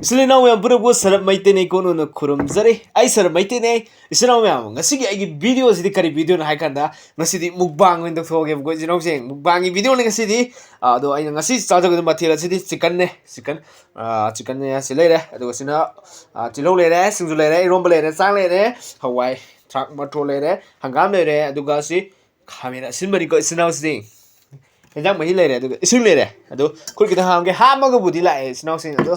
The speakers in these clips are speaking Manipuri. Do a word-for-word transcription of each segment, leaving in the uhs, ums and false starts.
ꯏꯆꯤꯜ ꯏꯅꯥꯎ ꯃꯌꯥꯝ ꯄꯨꯝꯅꯃꯛꯄꯨ ꯁꯔꯞ ꯃꯩꯇꯩꯅ ꯏꯀꯣꯟ ꯀꯣꯟꯅ ꯈꯨꯔꯨꯝꯖꯔꯤ꯫ ꯑꯩ ꯁꯔꯞ ꯃꯩꯇꯩꯅꯦ꯫ ꯏꯆꯤꯜ ꯏꯅꯥꯎ ꯃꯌꯥꯝ, ꯉꯁꯤꯒꯤ ꯑꯩꯒꯤ video ꯁꯤꯗꯤ ꯀꯔꯤ video ꯅꯣ ꯍꯥꯏ ꯀꯥꯟꯗ, ꯉꯁꯤꯗꯤ mukbang ꯑꯣꯏꯅ ꯇꯧꯊꯣꯛꯑꯒꯦꯕꯀꯣ, ꯏꯆꯤꯜ ꯏꯅꯥꯎꯁꯤꯡ꯫ Mukbang ꯒꯤ video ꯅꯤ ꯉꯁꯤꯗꯤ꯫ ꯑꯗꯣ ꯑꯩꯅ ꯉꯁꯤ ꯆꯥꯖꯒꯗꯕ ꯃꯊꯦꯜ ꯑꯁꯤꯗꯤ chicken ꯅꯦ, chicken꯫ ꯑꯥ, chicken ꯅꯦ, ꯑꯁꯤ ꯂꯩꯔꯦ꯫ ꯑꯗꯨꯒ ꯁꯤꯅ, ꯑꯥ, ꯇꯤꯜꯍꯧ ꯂꯩꯔꯦ, ꯁꯤꯡꯖꯨ ꯂꯩꯔꯦ, ꯏꯔꯣꯝꯕ ꯂꯩꯔꯦ, ꯆꯥꯛ ꯂꯩꯔꯦ, ꯍꯋꯥꯏ ꯊ꯭ꯔꯥꯛ ꯃꯇꯣꯟ ꯂꯩꯔꯦ, ꯍꯪꯒꯥꯝ ꯂꯩꯔꯦ, ꯑꯗꯨꯒ ꯁꯤ ꯈꯥꯃꯦꯟ ꯑꯁꯤꯟꯕꯅꯤꯀꯣ, ꯏꯆꯤꯜ ꯏꯅꯥꯎꯁꯤꯡ꯫ ꯍꯦꯟꯖꯥꯡ ꯃꯍꯤ ꯂꯩꯔꯦ, ꯑꯗꯨꯒ ꯏꯁꯤꯡ ꯂꯩꯔꯦ꯫ ꯑꯗꯣ ꯈꯨꯠ ꯈꯤꯇꯪ ꯍꯥꯝꯒꯦ, ꯍꯥꯝꯃꯒꯕꯨꯗꯤ ꯂꯥꯛꯑꯦ, ꯏꯆꯤꯜ ꯏꯅꯥꯎꯁꯤꯡ꯫ ꯑꯗꯣ,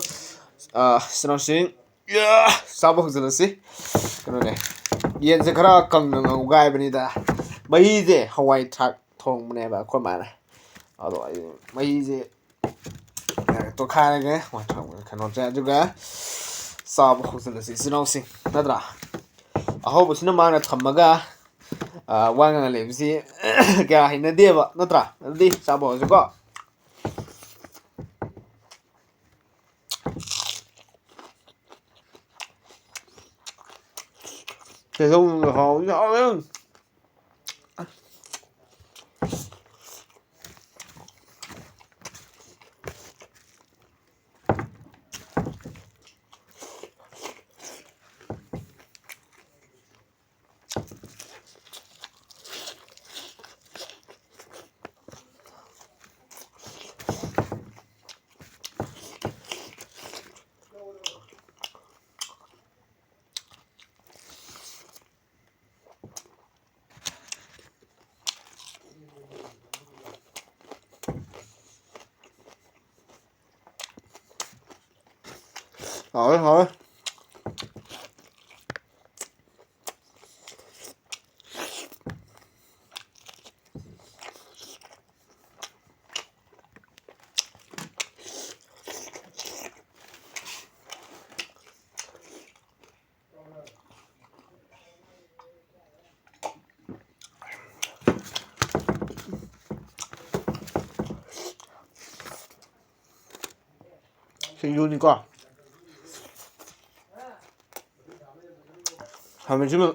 ꯑꯥ, ꯏꯆꯤꯜ ꯏꯅꯥꯎꯁꯤꯡ, ꯌꯥ! ꯆꯥꯕ ꯍꯧꯖꯤꯜꯂꯁꯤ꯫ ꯀꯩꯅꯣꯅꯦ, ꯌꯦꯟꯁꯦ ꯈꯔ ꯀꯪꯅ ꯉꯧꯒꯥꯏꯕꯅꯤꯗ꯫ ꯃꯍꯤꯁꯦ ꯍꯋꯥꯏ ꯊ꯭ꯔꯥꯛ ꯊꯣꯡꯕꯅꯦꯕ ꯑꯩꯈꯣꯏ ꯃꯥꯅ꯫ ꯑꯗꯣ ꯑꯩ ꯃꯍꯤꯁꯦ ꯇꯣꯠꯈꯥꯏꯔꯒꯦ, ꯍꯋꯥꯏ ꯊ꯭ꯔꯥꯛ ꯀꯩꯅꯣꯁꯦ, ꯑꯗꯨꯒ ꯆꯥꯕ ꯍꯧꯖꯤꯜꯂꯁꯤ, ꯏꯆꯤꯜ ꯏꯅꯥꯎꯁꯤꯡ, ꯅꯠꯇ꯭ꯔꯥ? ꯑꯍꯧꯕꯁꯤꯅ ꯃꯥꯡꯗ ꯊꯝꯃꯒ, ꯑ, ꯋꯥ ꯉꯥꯡꯅ ꯂꯩꯕꯁꯤ ꯀꯌꯥ ꯍꯩꯅꯗꯦꯕ, ꯅꯠꯇ꯭ꯔꯥ? ꯑꯗꯨꯗꯤ ꯆꯥꯕ ꯍꯧꯔꯁꯤꯀꯣ꯫ ꯇꯤꯜꯍꯧ ꯍꯥꯎꯕꯅ ꯍꯥꯎꯋꯦ꯫ ꯍꯥꯎꯋꯦ, ꯍꯥꯎꯋꯦ꯫ ꯁꯤꯡꯖꯨꯅꯤꯀꯣ꯫ ꯈꯥꯃꯦꯟꯁꯤꯟꯕ꯫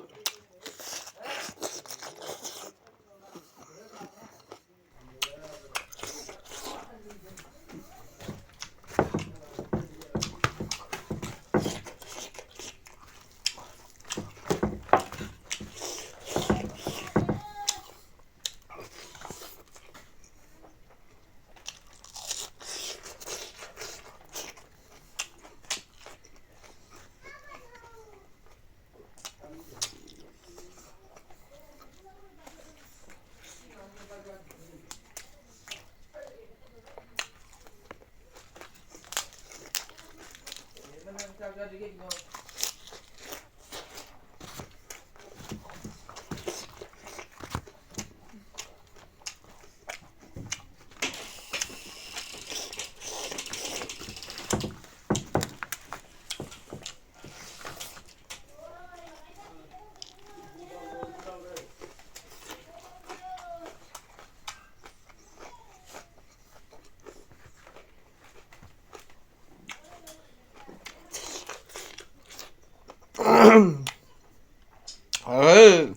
ꯐꯔꯦ꯫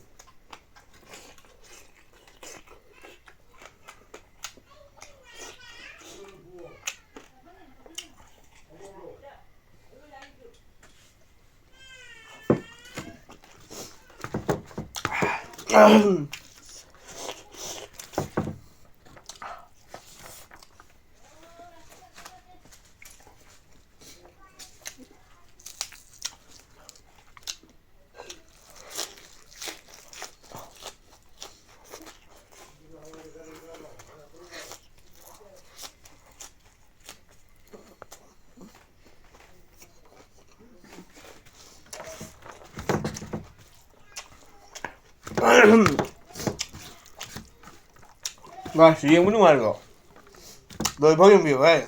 ꯃꯥꯁꯤ ꯌꯦꯡꯕ ꯅꯨꯡꯉꯥꯏꯕ꯭ꯔꯣ? ꯂꯣꯏꯐꯥꯎ ꯌꯦꯡꯕꯤꯌꯨ ꯍꯥꯏ꯫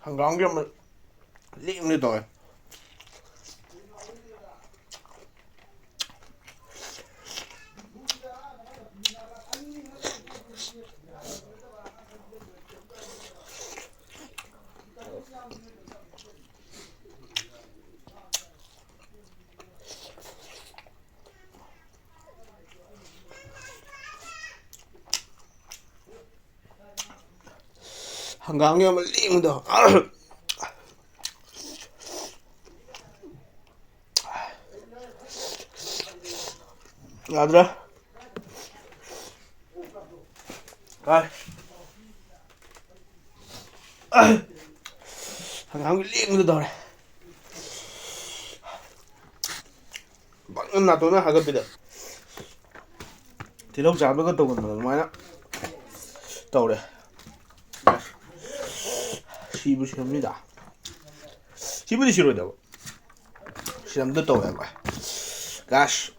ꯍꯪꯒꯥꯝꯒꯤ ꯑꯃ ꯂꯦꯡꯅ ꯇꯧꯋꯦ꯫ ꯍꯪꯒꯥꯝꯒꯤ ꯑꯃ ꯂꯦꯡꯕꯗꯣ꯫ ꯌꯥꯗ꯭ꯔꯦ꯫ ꯀꯥꯏ꯫ ꯍꯪꯒꯥꯝꯒꯤ ꯂꯦꯡꯕꯗꯣ ꯇꯧꯔꯦ꯫ ꯕꯪ ꯅꯥꯇꯣꯟꯅ ꯍꯥꯒꯠꯄꯤꯗ꯫ ꯇꯤꯜꯍꯧ ꯆꯥꯕꯒ ꯇꯧꯒꯟꯕꯗꯣ ꯑꯗꯨꯃꯥꯏꯅ ꯇꯧꯔꯦ꯫ ꯁꯤꯕꯨ ꯁꯤꯔꯝꯅꯤꯗ꯫ ꯁꯤꯕꯨꯗꯤ ꯁꯤꯔꯣꯏꯗꯕ꯫ ꯁꯤꯔꯝꯗ ꯇꯧꯋꯦꯕ꯫ ꯒꯥꯁ꯫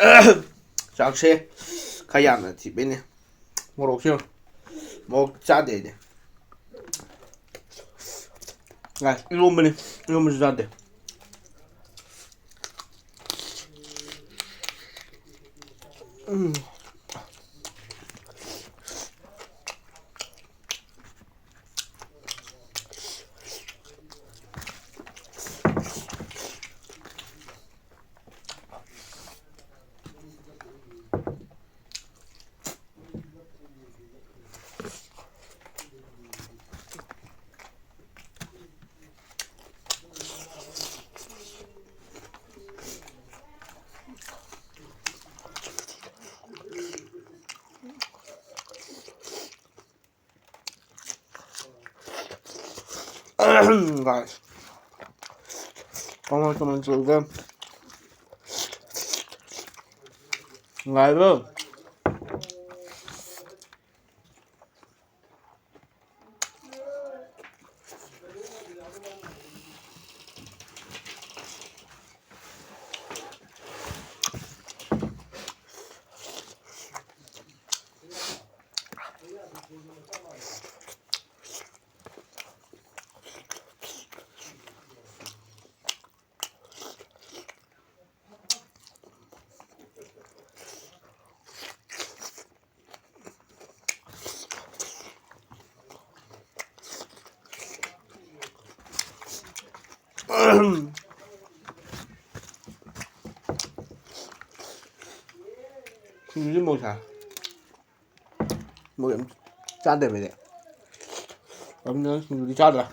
ꯆꯥꯛꯁꯦ ꯈꯔ ꯌꯥꯝꯅ ꯊꯤꯕꯩꯅꯦ꯫ ꯃꯣꯔꯣꯛꯁꯦ ꯌꯦꯡꯉꯨ꯫ ꯃꯣꯔꯣꯛ ꯆꯥꯗꯦ ꯑꯩꯗꯤ꯫ ꯒꯥꯁ, ꯏꯔꯣꯝꯕꯅꯤ꯫ ꯏꯔꯣꯝꯕꯁꯨ ꯆꯥꯗꯦ꯫ ꯎꯝ꯫ Guys, ꯀꯃꯥꯏ ꯀꯃꯥꯏ ꯇꯧꯔꯤꯒꯦ? ꯅꯨꯡꯉꯥꯏꯕ꯭ꯔꯣ? ꯁꯤꯡꯖꯨꯁꯦ ꯃꯣꯔꯣꯛ ꯁꯥꯏ꯫ ꯃꯣꯔꯣꯛ ꯌꯥꯝ ꯆꯥꯗꯕꯅꯦ꯫ ꯁꯤꯡꯖꯨꯗꯤ ꯆꯥꯗ꯭ꯔꯦ꯫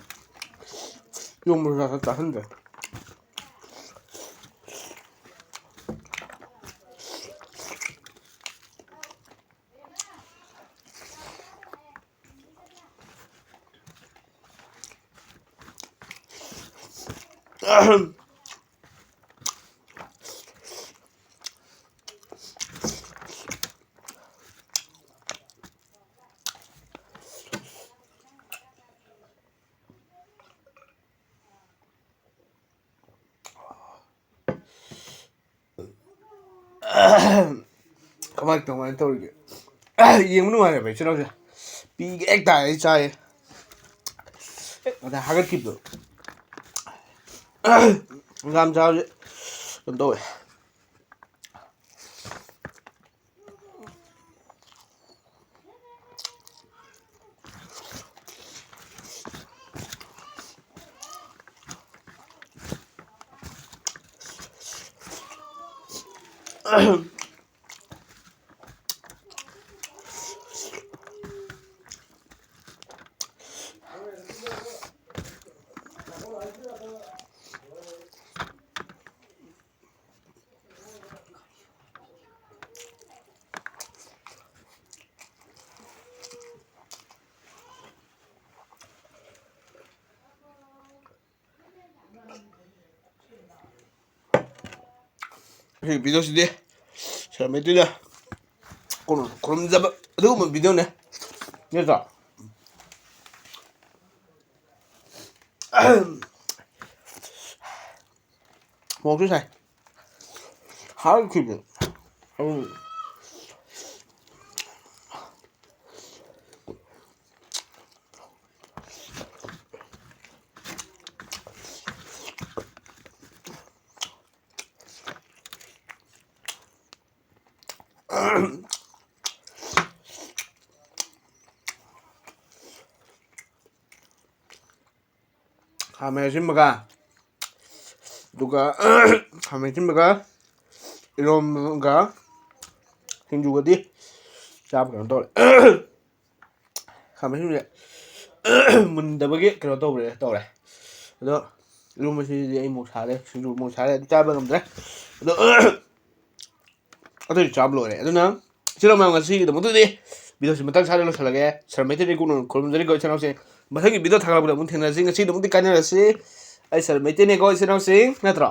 ꯌꯣꯡꯕꯁꯨ ꯆꯥ-, ꯆꯥꯁꯤꯟꯗ꯭ꯔꯦ꯫ ꯀꯃꯥꯏ ꯀꯃꯥꯏꯅ ꯇꯧꯔꯤꯒꯦ? ꯌꯦꯡꯕ ꯅꯨꯡꯉꯥꯏꯔꯦꯕ ꯏꯆꯤꯟ ꯏꯅꯥꯎꯁꯦ꯫ ꯄꯤꯒꯦ ꯍꯦꯛ ꯇꯥꯏ ꯑꯩ ꯆꯥꯏꯌꯦ꯫ ꯑꯗ ꯍꯥꯒꯠꯈꯤꯕꯗꯣ꯫ ꯉꯥ ꯃꯆꯥꯁꯦ ꯀꯩꯅꯣ ꯇꯧꯋꯦ꯫ ꯁꯤ ꯚꯤꯗꯤꯑꯣꯁꯤꯗꯤ ꯁꯦꯔꯥꯃꯤꯛꯇꯨꯗ ꯈꯨꯔꯨꯝ-, ꯈꯨꯔꯨꯝꯖꯕ ꯑꯗꯨꯒꯨꯝꯕ ꯚꯤꯗꯤꯑꯣꯅꯦ, ꯅꯠꯇ꯭ꯔꯣ? ꯃꯣꯔꯣꯛꯁꯨ ꯁꯥꯏ꯫ ꯍꯥꯎꯈꯤꯕꯅꯦ꯫ ꯎꯝ꯫ ꯈꯥꯃꯦꯟ ꯑꯁꯤꯟꯕꯒ, ꯑꯗꯨꯒ ꯈꯥꯃꯦꯟ ꯑꯁꯤꯟꯕꯒ, ꯏꯔꯣꯝꯕꯒ, ꯁꯤꯡꯖꯨꯒꯗꯤ ꯆꯥꯕ ꯀꯩꯅꯣ ꯇꯧꯔꯦ꯫ ꯈꯥꯃꯦꯟ ꯑꯁꯤꯟꯕꯁꯦ ꯃꯨꯟꯗꯕꯒꯤ ꯀꯩꯅꯣ ꯇꯧꯔꯦ ꯇꯧꯔꯦ ꯑꯗꯣ ꯏꯔꯣꯝꯕꯁꯤꯗꯤ ꯑꯩ ꯃꯣꯔꯣꯛ ꯁꯥꯔꯦ, ꯁꯤꯡꯖꯨ ꯃꯣꯔꯣꯛ ꯁꯥꯔꯦ, ꯑꯗꯨ ꯆꯥꯕ ꯉꯝꯗ꯭ꯔꯦ꯫ ꯑꯗꯣ ꯑꯗꯨꯗꯤ ꯆꯥꯕ ꯂꯣꯏꯔꯦ꯫ ꯑꯗꯨꯅ ꯏꯆꯤꯜ ꯏꯅꯥꯎ ꯃꯌꯥꯝ, ꯉꯁꯤꯒꯤꯗꯃꯛꯇꯗꯤ ꯚꯤꯗꯤꯑꯣꯁꯤ ꯃꯇꯥꯡ ꯁꯥꯔ ꯂꯣꯏꯁꯤꯜꯂꯒꯦ꯫ ꯁꯥꯔ ꯃꯩꯇꯩ ꯂꯩꯀꯣꯛꯅ ꯈꯨꯔꯨꯝꯖꯔꯤꯀꯣ ꯏꯆꯤꯜ ꯏꯅꯥꯎꯁꯤꯡ꯫ ꯃꯊꯪꯒꯤ ꯚꯤꯗꯤꯑꯣ ꯊꯥꯒꯠꯂꯛꯄꯗ ꯑꯃꯨꯛ ꯊꯦꯡꯅꯔꯁꯤ꯫ ꯉꯁꯤꯒꯤꯗꯃꯛꯇꯤ ꯀꯥꯏꯅꯔꯁꯤ꯫ ꯑꯩ ꯁꯥꯔ ꯃꯩꯇꯩꯅꯦꯀꯣ ꯏꯆꯤꯜ ꯏꯅꯥꯎꯁꯤꯡ, ꯅꯠꯇ꯭ꯔꯣ?